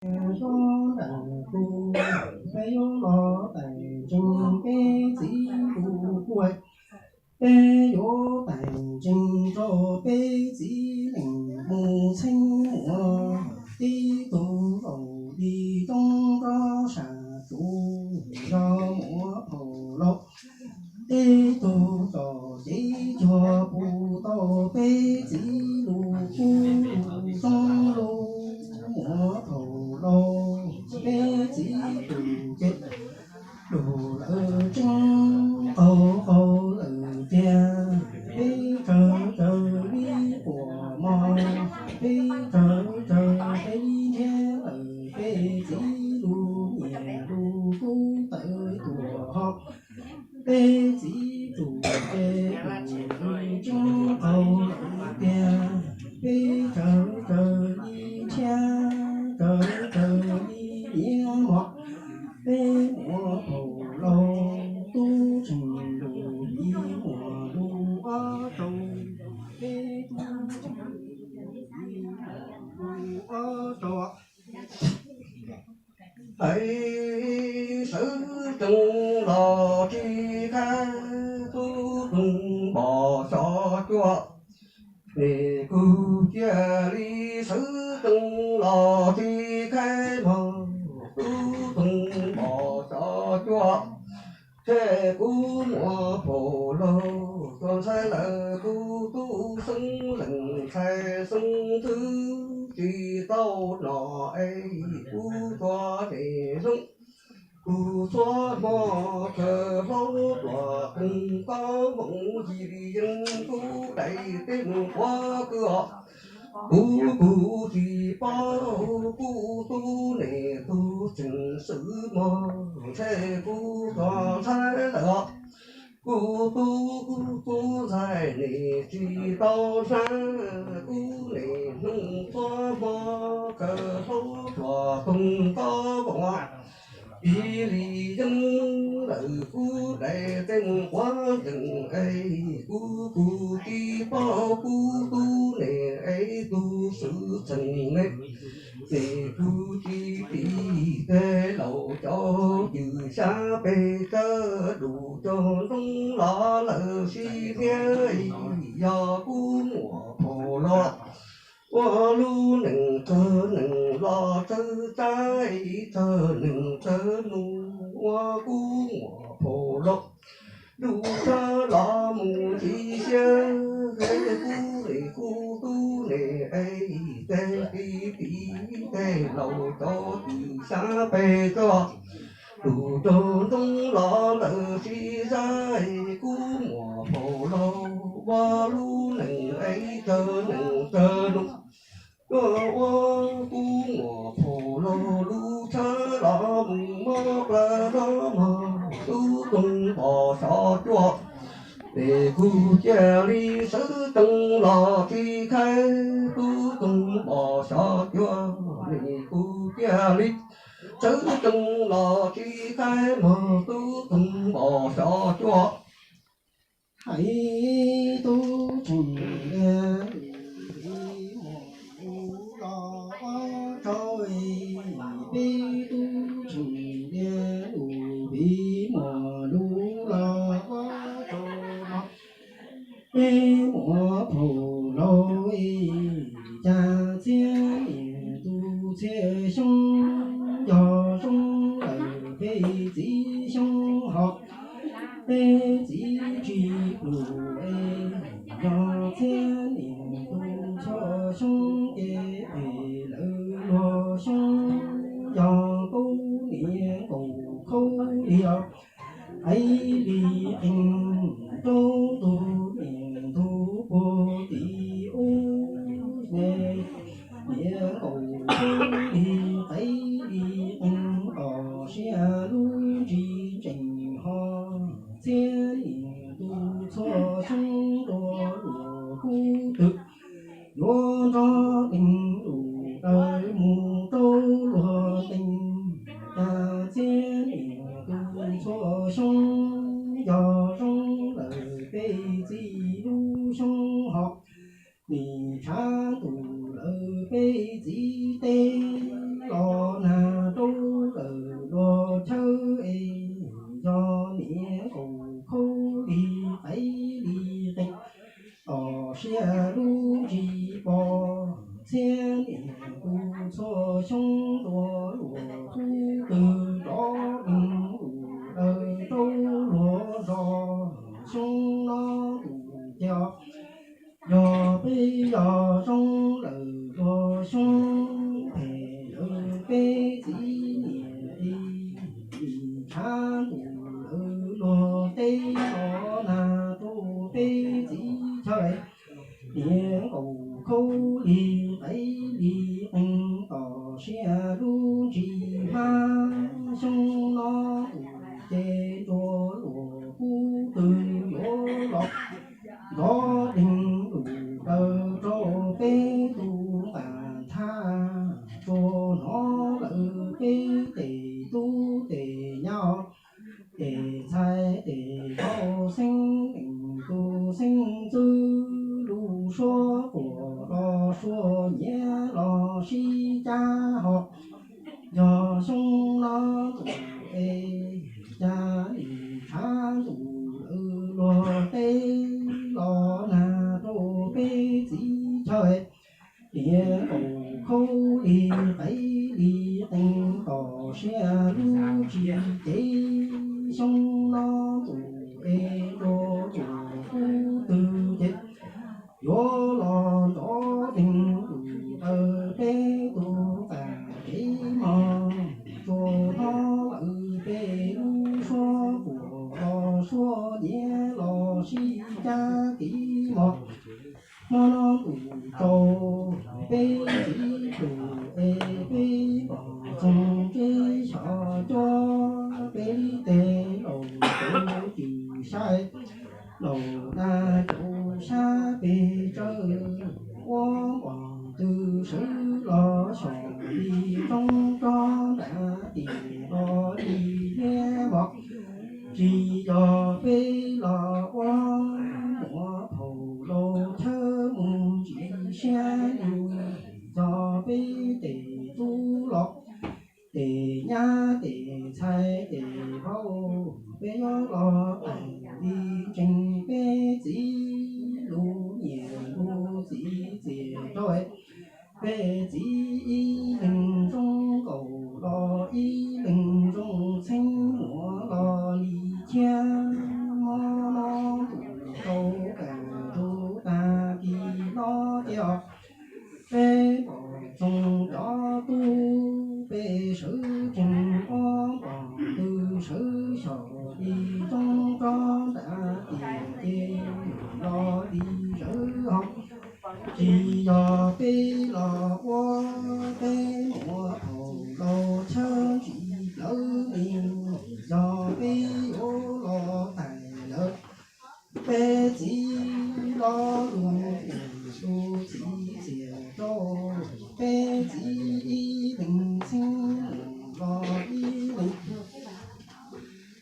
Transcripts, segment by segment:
Zov ntawm tus peb yuav los tais ntseeg peb txiv tus kuj, peb yuav tais ntseeg rau peb txiv leej mus txheeb muaj tib tug zaum li roob nrog sam tsuv zov muaj phaum laus. Tib tug txom cev cuag puv tau peb txiv lus kub lus zoo lus muaj phaum laus. Peb txiv tus ces lus lawm tseeb qaug qaug lawm tiag. Peb tsawg tsawg li quas mog, peb tsawg tsawg peb li nrhiav lawm peb txiv lus nyiam lus kub tawv tuaj ho. Peb txiv tus ces lus lawm tseeb qaug lawm tiag. Peb tsawg tsawg li nrhiav, tsawg tsawg li nyiam mog. Peb muaj phaum laus tub tseem lus li muaj lus ob rau. Peb tub tseem lus li muaj lus ob rau. Hais sawv tsees los tsis khaib tub toog npos xyov cuaj. Es kuv cia li sawv tsees los tsis khaib mog, tub toog npos xyov cuaj. Ces kuv muaj phaum laus tsuas ntshai lawm kuv tub xeeb lees ntshai xeeb ntxwv tsis tau hnov es kuv txhua tes hnub. Kuv txhua hmo khaws hlau dua koog koj moov yim li yeeb tub dais tej mus ua kwj os. Kuv kuv tsis paub kuv tub niam tub tseem swb mog, ntshai kuv txhua ntshai lawm os. Kuv tub kuv tub ntshai niam tsis tau hnab, kuv niam hnub txhua hmo khaws hlau dua koog koj moov. Ib li yeeb lawm kuv dais tej mus quav nkees es kuv kuv tsis paub kuv tub niam es tub swb tsees ne. Ces kuv tsis tiv tej laus cov cwm xyab pes tsawg lus cog ntoo los lawm sib thiab. Yog kuv muaj phaum los ua lub neej tsawg neej los tsawg tsaib, tsawg neej tsawg nus ua kuv muaj phaum los. Lub tshab los mus ntsis siab, kuv niam kuv tub niam es tej tiv tiv tej laus cov cwm xyab pes tsawg lus cog ntoo los lawm sib zais, kuv muaj phaum los ua lub neej es tsawg neej tsawg nus. Ua ua kuv muaj phaum los lub tshab los mus mob plawv los mog, tub toog npos xyov cuaj. Es kuv cia li sawv tsees los tsis khaib, tub toog npos xyov cuaj. Es kuv cia li sawv tsees los tsis khaib mog, tub toog npos xyov cuaj. Hais tub tseem tias lus viv muam lus los ua rau, peb tub tseem tias lus viv muam lus los ua rau no. Peb muaj phaum laus cas txhiab niam tus txhiab xyoob, yog zoo lawm peb txiv xyoob hos peb txiv tsis plum es, yog txhiab niam tus txhua xyoob ces pem lawv luag xyoob, yog kaub niam nkaus khaub li os. Qaib li qees rau tus niam ntug puag tim ub, niam nkaus khaub li qaib li qees, tom siab lub ntsis tseem ho txhiab niam tus txhua xyoob dua luag kub twm. Yuav nrog teem lus daws mus rau luag teem, cas txhiab niam tus txhua xyoob, yog zoo lawm peb Xyoo ntuj luag kub twg rov deeg lus daws rau luag zos. Xyoo no ntuj ces yog peb yog zoo lawm luag xyoo, phem lawm peb txiv niam es tshav ntuj lawm luag teb los nag rau peb txiv chaw. Niam nkaum khaub lig qev lig qees tom siab lub ntsis hmab. Xyoo no ntuj ces ntuj luag kub twg yuav los nrov deeg lus daws rau peb tug nqaj thaj, tsuas hnov lawm peb tes tub tes nyab, tes ntxhais tes vauv, xeeb leej tus xeeb ntxwv, lub suab quas los suab nyiav los sib cab ho. Yog xyoo no ntuj es cas nim tshav ntuj lawm luag teb los nag rau peb txiv chaw. Niam nkaum khaub lig qev lig qees tom siab lub ntsis ces xyoo no ntuj es ntuj luag kub twg ces yuav los nrov deeg lus daws peb tug nqaj kev mog. Tsuas hnov lawm peb lub suab quas los suab nyiav los sib cab kev mog. Hmo no ntuj tsaus peb txiv tus es peb pom txoog tsev xyom cuab, peb li tes laus caum cwm xyab, laus dab caum xyab pes tsawg, ua npom tw sawv los xyom li roob rog nram tiam los li liab mog. Tsis yog peb los ua muam phaum laus chaw mus ntsis siab lug, yog peb tes tub los tes nyab tes ntxhais tes vauv, peb yuav los thaij li ntseeg peb txiv lub nyiam lub txiv txiaj rau. Peb txiv ib leeg zoo nkaus los ib leeg zoo, txheeb muam los li thiab. Hmo no ntuj tsaus kam ntug tag kis no ces peb pom txoog cov tub, peb sawv tsees ob npom tw sawv xyom li roob rog nram tiam ces los li zawv ho. Tsis yog peb los ua peb muam phaum laus chaw ntsis plawv li, yog peb yuav los thaij lawm peb txiv los lub nyiam lub txiv txiaj rau. Peb txiv ib leeg txheeb los ib leeg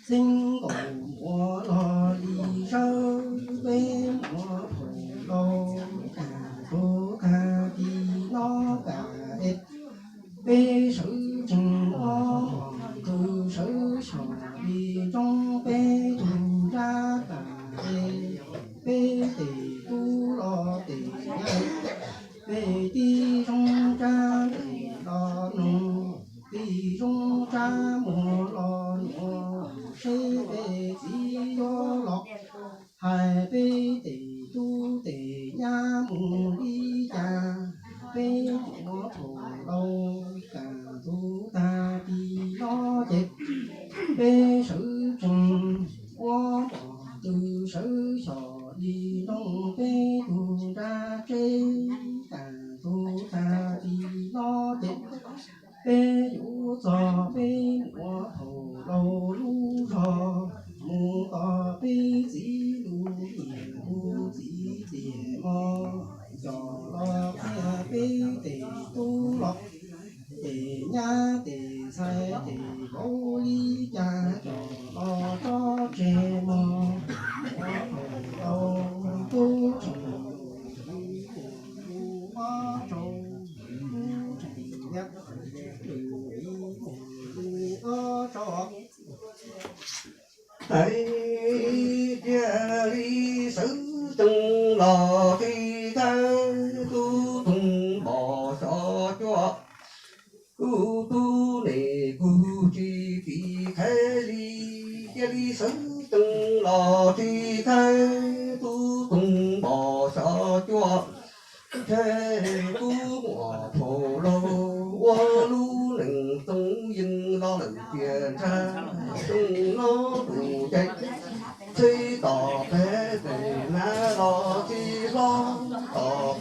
txheeb nkaus muam los li zawv, peb muam phaum laus kam ntug tag kis no kam es peb sawv tsees ob npom tw sawv xyom li roob, peb tug nrab tas es peb tes tub los tes nyab, peb tib zoo tsab tes los noog, tib zoo tsab muag los nyuam, seb peb txiv yuav los hais peb tes tub tes nyab mus li cas. Peb muam phaum laus kam ntug tag kis no ces peb sawv tsees ua npom tw sawv xyom li roob, peb tug nrab tsev kam ntug tag kis no ces peb yuav txog peb muam phaum laus lub zos, mus tos peb txiv lub nyiam lub txiv txiaj mog. Coj los qhia peb tes tub los tes nyab tes ntxhais tes vauv li cas, coj los tso tseg mog. Muam phaum laus tub tseem ob tso, tub tseem ob tso. Hais tias li sawv tsees los qi thawb, tub tug npom xyom cuab, tub Tub los tsis txhawj, tub toog npos xov cuaj, tsheb tub muaj phau laug, ua lub neej txoov yeej los lawm tias ntsha, toog no tus cai, txhib tom qab tes nab los txi